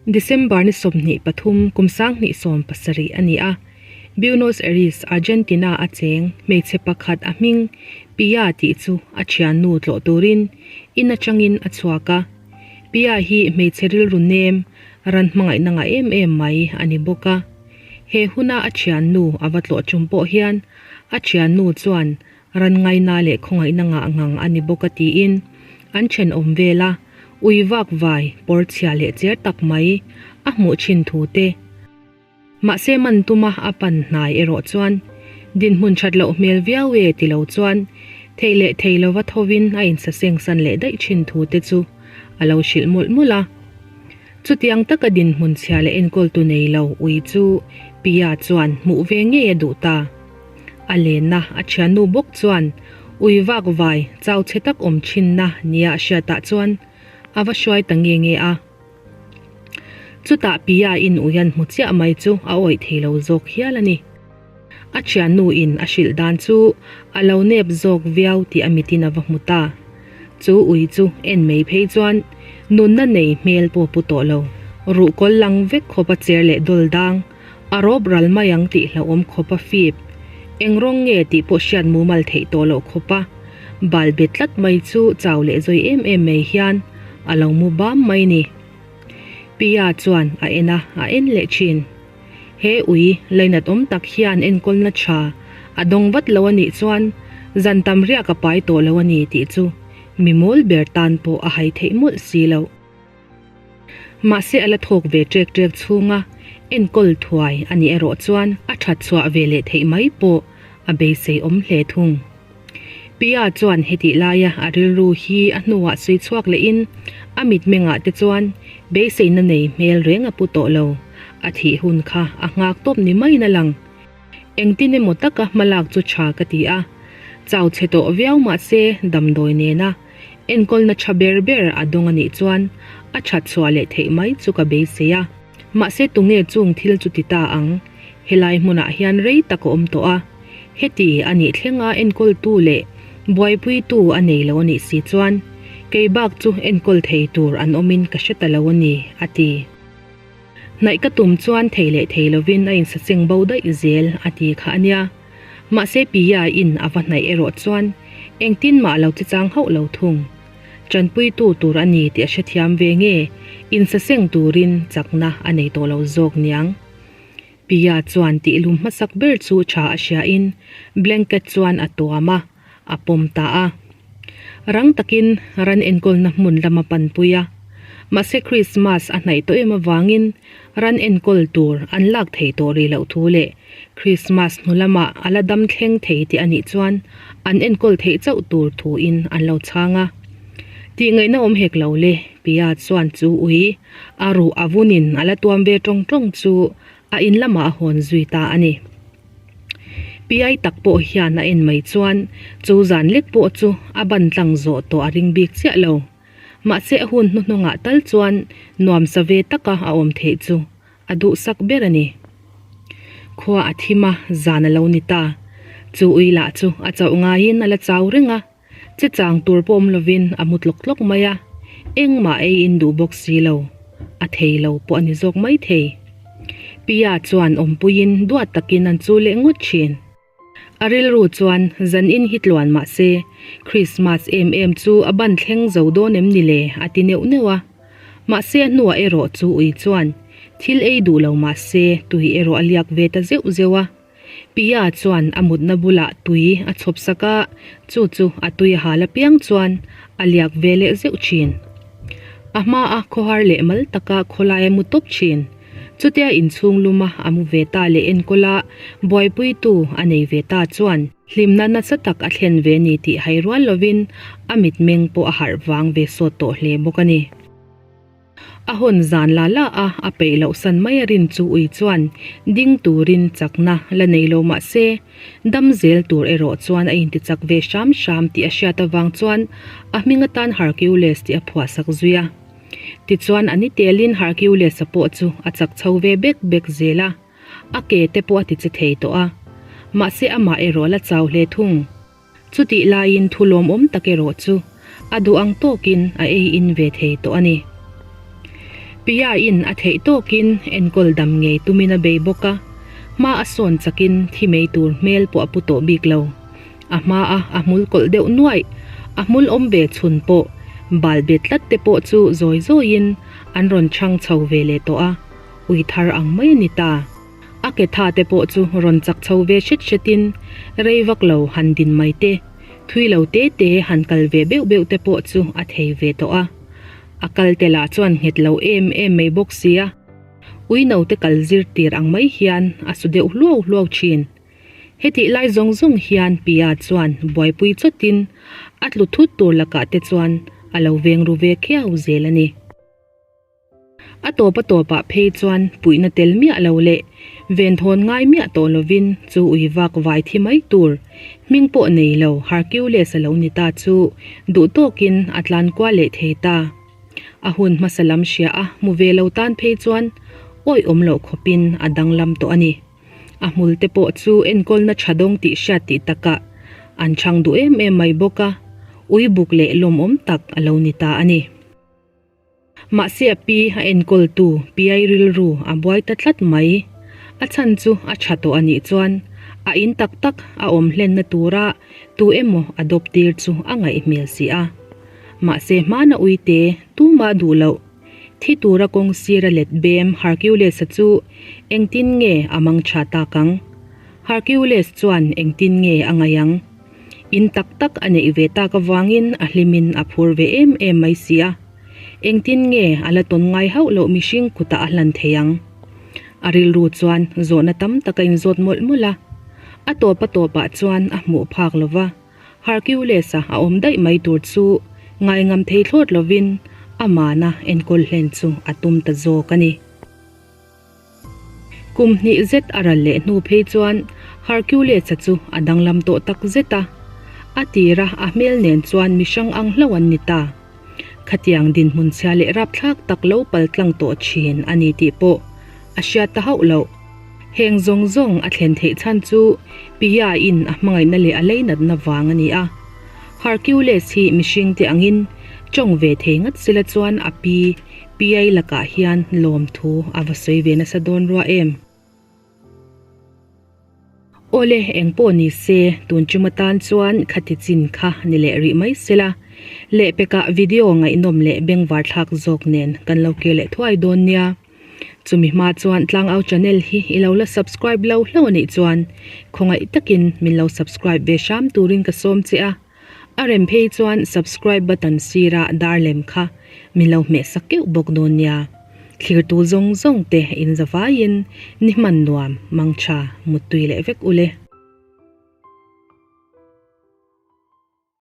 December ni 23 kum 2017 a ni a, Buenos Aires, Argentina a cheng hmeichhe pakhat a hming Pia tih chu a thiannu tlawh turin in atangin a chhuak a. Pia hi hmeichhe rilru nem, ran hmangaihna ngah em em mai a ni bawk a. He huna a thiannu a va tlawh tum pawh hian a thiannu chuan ran ngaina leh khawngaihna ngah ngang a ni bawk a tiin an thenawm vela ui vak vai pawr chhia leh cher tak mai a hmuh thin thu te Mahse man tuma a pan hnai erawh chuan dinhmun that loh hmel viau e ti lo chuan thei leh thei lova thovin a insaseng san leh daih thin thu te chu a lo hrilh mawlh mawlh a. Chutiang taka dinhmun chhia leh enkawltu nei lo ui chu Pia chuan hmuh ve ngei a duh ta. A lenna a thiannu bawk chuan ui vak vai chau chhe tak awm thinna nia a hriatah chuan a va hruai ta nge nge a. Chutah Pia in ui an hmu chiah mai chu a awih thei lo zawk hial a ni. A thiannu in a hrilh dan chu a lo nep zawk viau tih a mitin a va hmu ta. Chu ui chu en mai phei chuan nunna nei hmel pawh pu tawh lo. Ruhkawl lang vek khawp a cher leh dawl dang, a rawp ral mai ang tih hlauhawm khawp a fip. Eng rawng nge tih pawh hriat mumal theih tawh loh khawp a bal bet tlat mai chu chau leh zawi em em mai hian a lo mu bam mai ni. Pia chuan a en a, a en leh thin. He ui lainat awm tak hian enkawlna tha a dawng vat lo a nih chuan zan tam riak a pai tawh lo a ni tih chu mi mawl ber tan pawh a hai theih mawlh si loh. Mahse a la thawk ve ṭek ṭek chhunga enkawl thuai a nih erawh chuan a ṭhat chhuah ve leh theih mai pawh a beisei awm hle thung. Pia chuan hetih laia a rilru hi a hnuah sawi chhuak lehin a mitmengah te chuan beiseina nei hmel reng a pu tawh lo. A thih hun kha a nghak tawp ni maiin a lang. Engtin emaw taka hmalak chu tha ka ti a, chau chhe tawh viau mahse damdawi nena enkawlna tha ber ber a dawng a nih chuan a that chhuah leh theih mai chu ka beisei a. Mahse tunge chung thil chu ti ta ang? Helai hmunah hian rei tak a awm tawh a, heti a nih thlenga enkawltu leh buaipuitu a nei lo a nih si chuan kei bak chu enkawl thei tur an awmin ka hre ta lo a ni, a ti. Hnaih ka tum chuan thei leh thei lovin a insacheng bo daih zel a ti kha a nia. Mahse Pia in a va hnaih erawh chuan engtin mah lo che chang hauh lo thung. Tanpuitu tur a ni tih a hrethiam ve nge insaseng turin chakna a nei tawh lo zawk niang. Pia chuan tihlum hmasak ber chu tha a hriain blanket chuan a tuam a, a pawm ta a. Rang takin ran enkawlna hmun lam a panpui a. Mahse Krismas a hnaih tawh em avangin ran enkawl tur an lak theih tawh rih loh thu leh Krismas hnu lamah a la dam thleng thei tih a nih chuan an enkawl theih chauh tur thuin an lo chhang a. Tihngaihna awm hek lo le, Pia chuan chu ui a ruh a vunin a la tuam ve tawng tawng chu a in lamah a hawn zui ta a ni. Piai tak pawh hian a en mai chuan chu zan lek pawh chu a ban tlang zawh tawh a ring bik chiah lo. Mahse a hun hnuhnungah tal chuan nuamsa ve taka a awm theih chu a duhsak ber a ni. Khua a thim a, zan a lo ni ta. Chu ui lah chu a chauh ngaiin a la chau reng a, che chang tur pawh awm lovin a mu tlawk tlawk mai a, engmah ei in duh bawk si lo, a thei lo pawh a ni zawk mai thei. Pia chuan awmpuiin duat takin an chu leh ngawt thin. A rilru chuan zan in hi tluan mah se, Christmas em em chu a ban thleng zo dawn em ni le a ti neuh neuh a. Mahse a hnuah erawh chu ui chuan thil ei duh lo mah se tui erawh a liak ve ta zeuh zeuh a. Pia chuan a mutna bulah tui a chhawp sak a, chu chu a tui a hal apiang chuan a liak ve leh zeuh thin. A hmaa khawhar leh mal taka khawlai a mu tawp thin. Chutia inchhung luma a mu ve ta leh enkawl a, buaipuitu a nei ve ta chuan hlimna nasa tak a thlen ve ni tih hai rual lovin a mitmeng pawh a harh vang ve sawt tawh hle bawk a ni. A hawn zan la la a, a peih loh san mai a rin chu ui chuan ding turin chakna la nei lo mah se, dam zel tur erawh chuan a intichak ve hram hram tih a hriat avang chuan a hming atan Hercules tih a phuahsak zui a. Tichuan a ni telin Hercules-a pawh chu a chak chho ve bek bek zel a, a ke te pawh a ti che thei tawh a. Mahse amah erawh la chau hle thung. Chutih laiin thu lawmawm tak erawh chu a duh ang tawkin a ei in ve thei tawh a ni. Pia-in a theih tawkin enkawl dam ngei tumin a bei bawk a, hma a sawn chakin thi mai tur hmel pawh a pu tawh bik lo. A hma a a hmul kawlh deuh nuaih, a hmul awm ve chhun pawh bal bet tlat te pawh chu zawi zawiin an rawn chhang chho ve leh tawh a, ui thar ang mai a ni ta. A ke tha te pawh chu rawn chak chho ve hret hretin rei vak lo han din mai te, thui lo te te han kal ve beuh beuh te pawh chu a thei ve tawh a. A kal te lah chuan nghet lo em em mai bawk sia, ui naute kal zir tir ang mai hian a su deuh hluau hluau thin. Hetih lai zawng zawng hian Pia chuan buaipui chawtin a tlu thut tur lakah te chuan a lo veng ru ve khiau zel a ni. A tawp a tawpah phei chuan puihna tel miah lo leh venthawn ngai miah tawh lovin chu ui vak vai thi mai tur hming pawh nei lo Hercules a lo ni ta chu duh tawkin a tlan kual leh thei ta. A hun hmasa lam hria a hmu ve lo tan phei chuan awih awm loh khawpin a danglam tawh a ni. A hmul te pawh chu enkawlna tha dawng tih hriat tih takah an chhang duh em em mai bawk a, ui buk leh lawmawm tak a lo ni ta a ni. Mahse a pi a enkawltu Piai rilru a buai ta tlat mai. A chhan chu a tha tawh a nih chuan a in tak tak a awm hlenna tura tu emaw a dawp tir chu a ngaih hmel si a. Mahse hmana uite tumah duh loh thi tura kawng sira let bem Hercules-a chu engtin nge a mang tha tak ang? Hercules chuan engtin nge a ngaih ang? In tak tak a neih ve tak avangin a hlimin a phur ve em em mai si a. Engtin nge a la tawn ngai hauh loh mihring kutah a hlan thei ang? A rilru chuan zawhna tam tak a inzawt mawlh mawlh a. A tawp a tawpah chuan a hmuh phak lo va, Hercules-a a awm daih mai tur chu ngaingam thei thlawt lovin amana enkawl hlen chu a tum ta zawk a ni. Kum hnih zet a ral leh hnu phei chuan Hercules-a chu a danglam tawh tak zet a. A tira a hmel nen chuan mi hrang ang hlauh an ni ta. Khatiang dinhmun chhia leh rapthlak tak lo pal tlang tawh thin a ni tih pawh a hriat ta hauh loh. Heng zawng zawng a thlen theih chhan chu Pia-in a hmangaihna leh a leinatna vang a ni a. Hercules hi mihringte angin tawng ve thei ngat sela chuan a pi Piai lakah hian lawmthu a va sawi ve nasa dawn rua em? Awle, eng pawh ni se, tun tum atan chuan khati chin kha ni leh rih mai sela. Lehpekah video ngaihnawm leh bengvar thlak zawk nen kan lo kir leh thuai dawn nia. Chumi hma chuan Tlangau channel hi i lo la subscribe lo hlauh anih chuan khawngaih takin min lo subscribe ve hram turin ka sawm che a. A rem phei chuan subscribe button sirah dar lem kha min lo hmeh sak keuh bawk dawn nia. Thlirtu zawng zawng te in zavaiin ni hman nuam, mangtha, muttui leh vek ule.